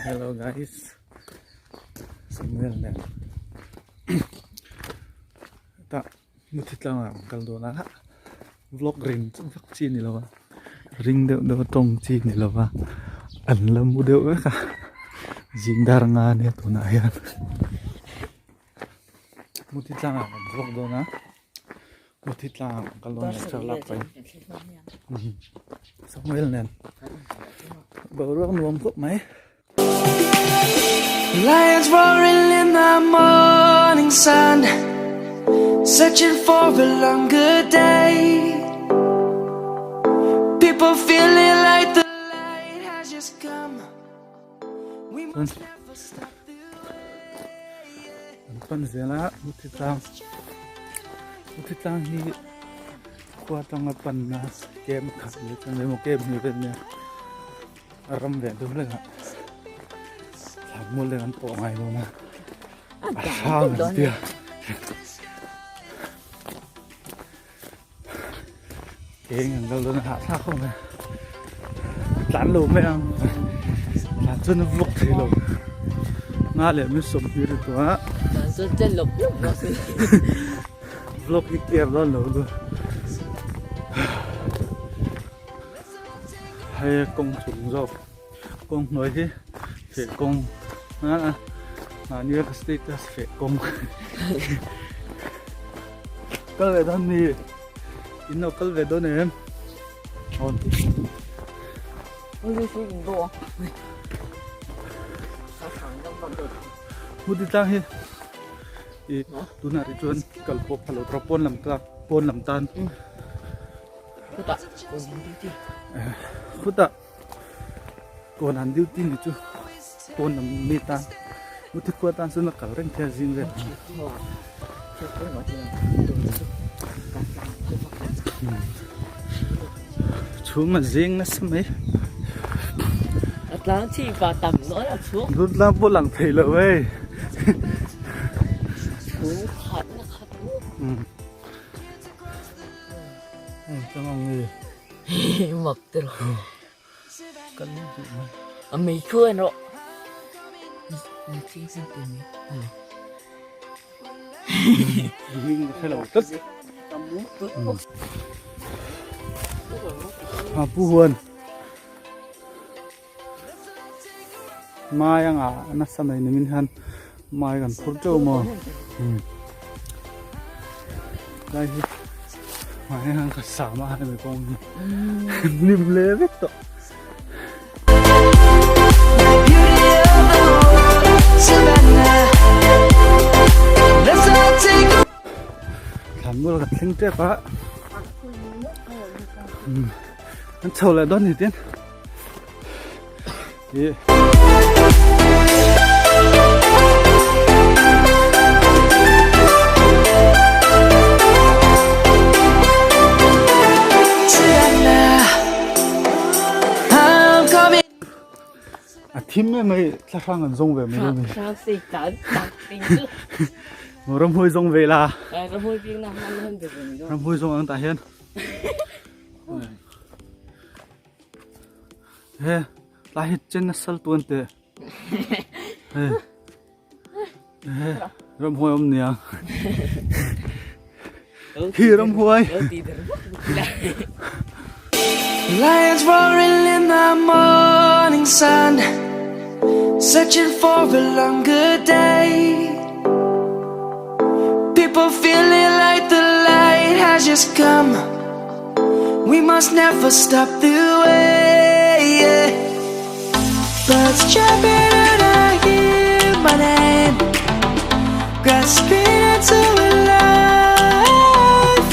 Hello guys Samuel nen tah muthi tlangah an kal dawn a vlog ring chu vak chi ni lo a ring deuh deuh a tawng chi ni lo a an la mu deuh vek a zing dar nga ania tunah hian muthi tlangah kan vlog dawn a muthi tlangah kan kal dawn a thlalak pahin Samuel nen boruak nuam khawp mai. Lions roaring in the morning sun Searching for a longer day People feeling like the light has just come We must never stop the way An pan zel a muthi tlang muthi tlang hi khua tanga panna kem khat leh chuan emaw kem hnih vel nia a ram ve deuh hlek a thlan mual te kan pawh ngai dawn a a hrang an tia eng an kal dawn a hahthlak khawp mai tlan lo mai ang tlan chuan a vlog thei lo nga leh mi sawmhnih ri tawh a vlog hi clear dawn lo chu hei kawng chung zawk kawng hnuai hi feh kawng a mahni ka status feh kawng kal ve dawn mi in lo kal ve dawn em awn Hmuti tlang hi i tunah rih chuan kal pawh phalo tura pawn lam tlak pawn lam tan Khutah kawn an duty. Khutah kawn an duty ni chu pawn lam mi tan muthi khua tan chuan a kal reng thei a zing vel. Chhum a zing nasa mai. A tlang chi pa tam nawn a chhum. Dut tlang pawh lang thei lo hei. Chhum khat na khat. Mak te rawh. A mei khu en rawh. A pu huan mai anga nasa mai nimin hian mai kan phur teuh maw lai hi mai hian ka sam a hemi kawng hi hnim le vek tawh. Thlanmual kan thleng tep a an chho leh dawn ni tin. A thim em mai thla hrang an zawng ve mai dawn a ni ramhuai zawng ve la ramhuai zawng ang tah hian He tlai hi chen a sal tuan teh he he ramhuai awm nia hi ramhuai Lions roaring in the morning sun Searching for a longer day People feeling like the light has just come We must never stop the way yeah. Birds chirping and I hear my name Grasping into a life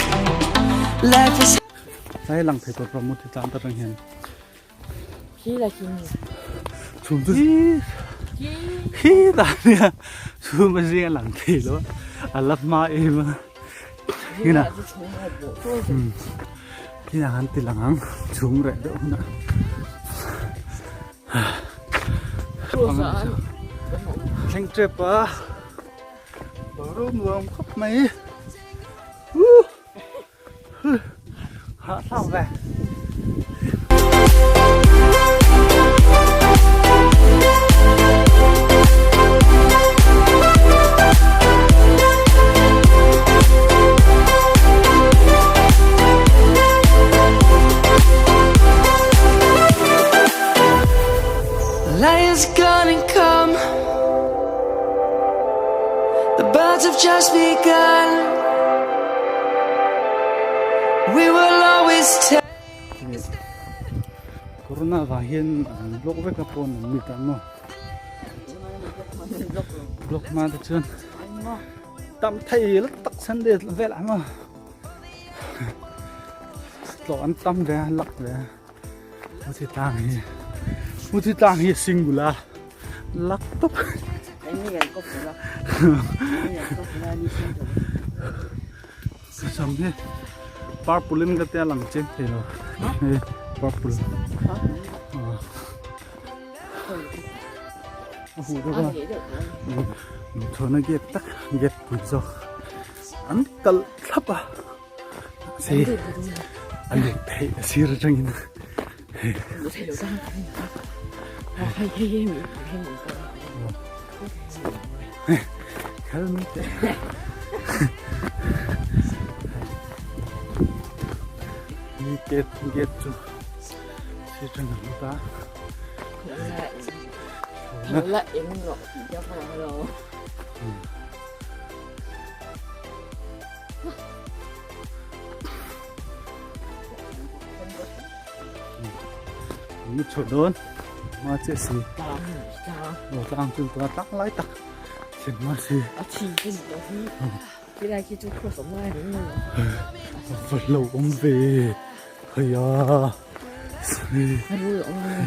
Life is Sai lang thei tur pawh thi tlan ta reng hian Khi là khi ni Chhum chu hi ta nia chhum a zing a lang thei lo a la hma em a Hina Hina han ti lang ang chhum reh deuh hunah Thleng tep a boruak nuam khawp mai Hahthlak ve. Light is gonna come. The birds have just begun. We will always take. Corona vang hian an block vek a pawn an mi ta maw block hma te chuan tam thei la tak Sunday vel ah maw tlawh an tam ve a lak ve a Muthi tlang hi Muthi tlang hi singular lak tawp Sam hi purple in ka tia lang chiang thei lo hei purple a huh deuh a chhuahna gate tak gate pui zawk an kalh thlap a sei a let theih a sir atangin hei gate gate chu sir atangin a lut a. Ni chho dawn ma che si lo tlang chu tura tlang lai tak thlen ma si a thi te ni lo hi khi lai khi chu cross awm lai reng lo va lo awm ve hei a rul awm lai.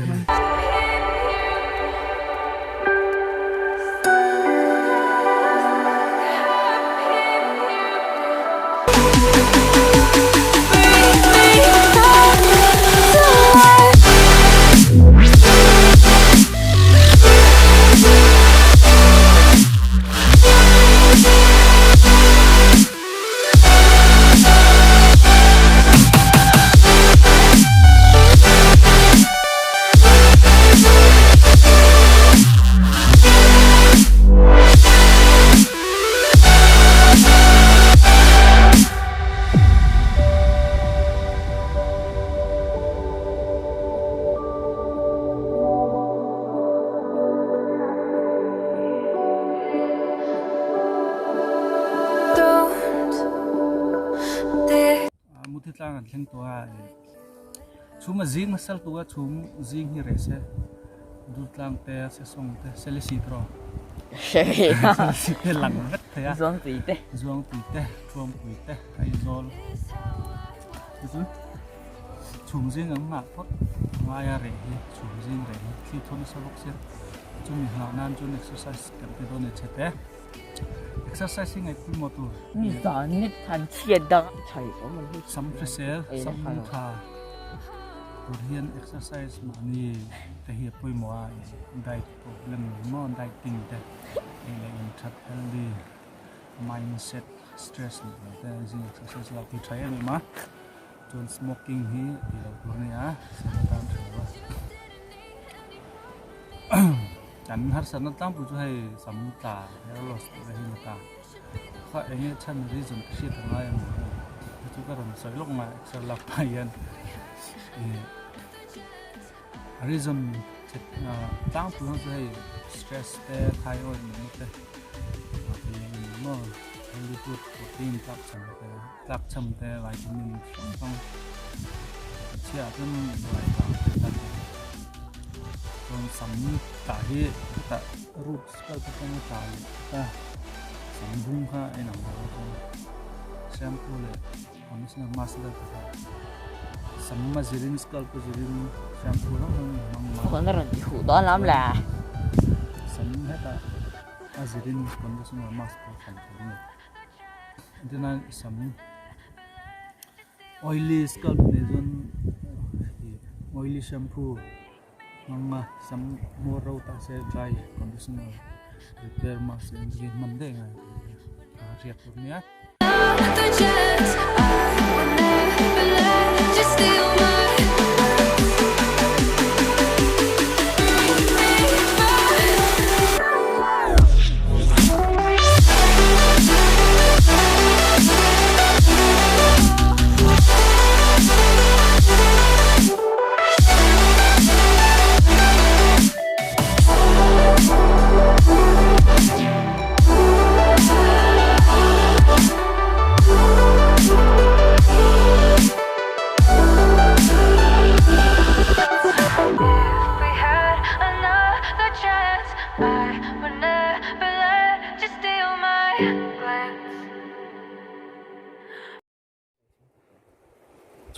Muthi tlang an thleng tawh a chhum a zing hmasa lutuk a chhum zing hi reh se Durtlang te Sesawng te Selesih te rawh Selesih te lang vek thei a Zuangtui te Zuangtui te Thuampui te Aizawl te chu chhum zing ang nghah phawt ngaia reh hi chhum zing reh hi thli thaw nasa bawk sia chumi nghah nan chuan exercise kan ti dawn a ni chhe te. Exercise hi ngaih pawimawh tur. Mi zan ni than chhiat dang thai awm an hi. Sam hrisel, sam tha tur hian exercise mahni te hi a pawimawh a, diet problem maw dieting te ei leh in that healthy mindset stress nih loh te zing exercise lak hi tha em em a, chuan smoking hi tih loh tur a ni a, sam tan tha lo a. Kan harsatna tlangpui chu hei sam tla hair loss tih te hi a ni ta. Kha eng nge chhan reason ka hriat a ngai ang hei chu ka rawn sawi lawk mai exer lak pah hian ih reason tlangpui ho chu hei stress te thyroid natna te engemaw healthy food protein tlak chhan te tlak chhan te vitamin hrang hrang chhiah chuan ruai vang te tan chuan sam tah hi hetah roots kal te pawh a tla leh ta sam bung kha a inang lo a chuan shampoo leh conditioner mask vel te kha sam a zirin scalp a zirin shampoo hrang hrang hmang a. Khawn a rawn ti huh dawn lam le. Sam hetah a zirin conditioner mask pawh thlan tur a ni. Entirnan sam oily scalp nei chuan oily shampoo hmang a sam hmawr ro ta se dry conditioner repair mask te hi hman daih ngai a hriat tur nia.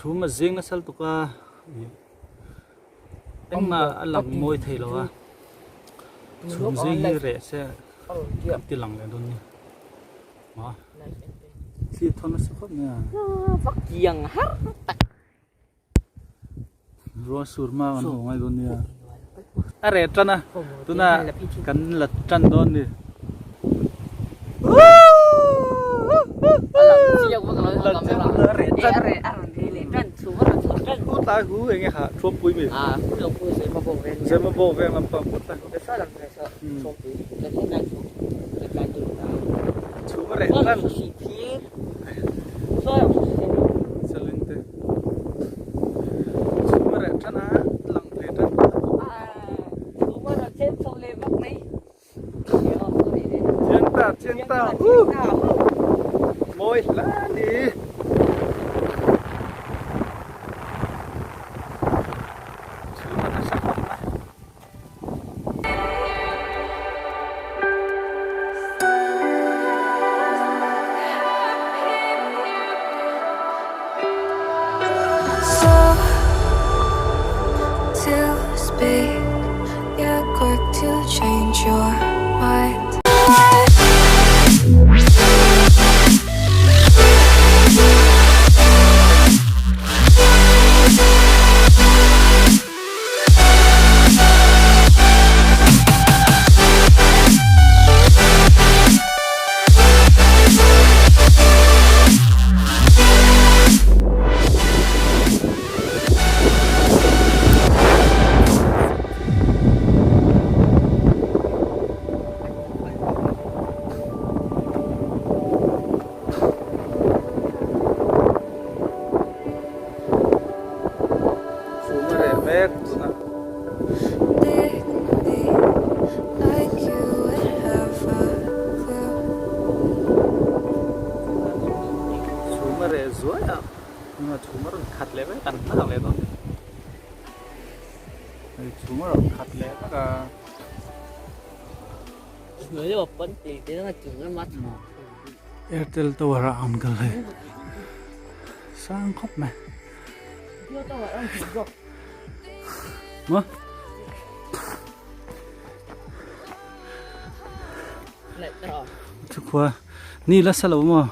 Chhum a zing nasa lutuk a engmah a lang mawi thei lo a chhum zing hi reh se kan ti lang leh dawn nia maw thli thaw nasa khawp mai a. Ruah sur hma kan haw ngai dawn nia. A reh tan a, tuna kan la tan dawn ni. Hu tlai hu enge kha thuampui mi. Zemabawk veng lampang hu tlai hu. Chhum a reh tan. Salinte. Chhum a reh tan a, lang thei tan Chiang ta, chiang ta. Mawi hla ni. Chhum a nasa khawp mai. Chhum a reh mek tunah. Chhum a reh zuai a, tunah chhum a rawn khat leh vek a, kan nghak leh dawn a ni. Hei chhum a rawn khat leh vek a. Airtel tower a ang kal hei sang khawp mai maw thukhua ni la sa lo maw.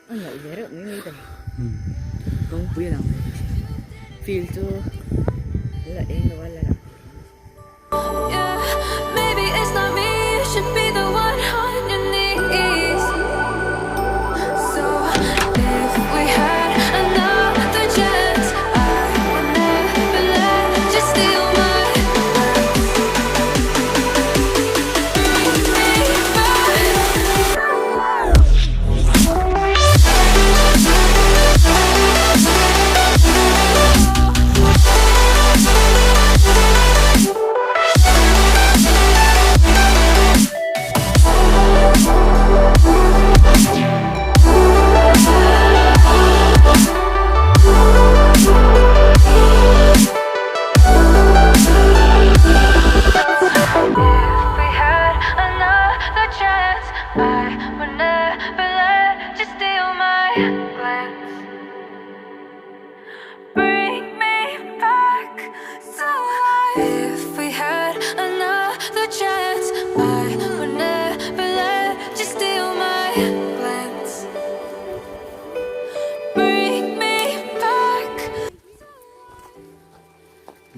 A ngaih ve reuh mai mai ta kawngpui a lang field chu la eng lo a la lang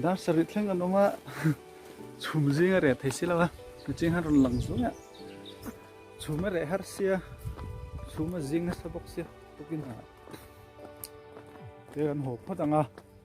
Dar sarih thleng an awm a chhum zing a reh thei si lo a mihring han rawn lang zuai a chhum a reh har sia chhum a zing nasa bawk sia tukin ah te kan haw phawt ang a.